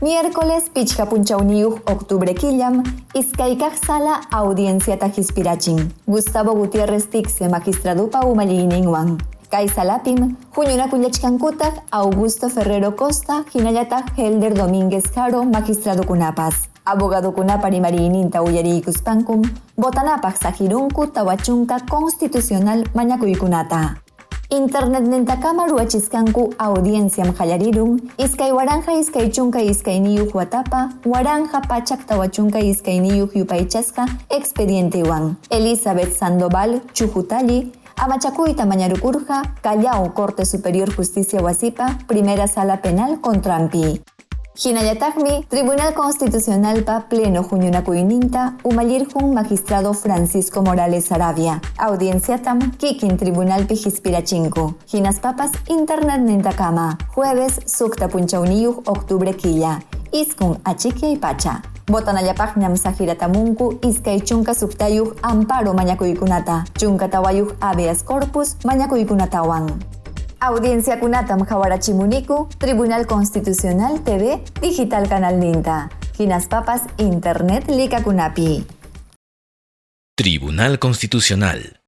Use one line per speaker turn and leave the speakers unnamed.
Miércoles pichqa punchawniyuq octubre killam iskaykaq sala audienciata hispirachin Gustavo Gutiérrez Ticse magistradupa umalliyninwan. Kay salapim huñunakullachkankutaq Augusto Ferrero Costa hinallataq Helder Domínguez Jaro magistradukunapas. Abogadukunapa rimariyninta uyariykuspankum votanapaq saqirunku 40 constitucional mañakuykunata. Internetnintakama ruwachisqanku audienciam qallarirun 2022 watapa 1142 yupaychasqa expedientewan. Elizabeth Sandoval Chujutalli amachakuyta mañarukurqa Callao Corte Superior Justicia wasipa Primera Sala Penal contranpi. Hinallataqmi Tribunal Constitucionalpa pleno huñunakuyninta umallirqun magistrado Francisco Morales Saravia. Audienciatam kikin tribunalpi hispirachinku. Hinaspapas internetnintakama. Jueves suqta punchawniyuq octubre killa. Iskun achikyay pacha. Botanallapaqñam saqiratamunku 26 amparo mañakuykunata, 14 habeas corpus mañakuykunatawan. Audienciakunatam qawarachimuniku Tribunal Constitucional TV Digital Canalninta. Hinaspapas Internet likakunapi.
Tribunal Constitucional.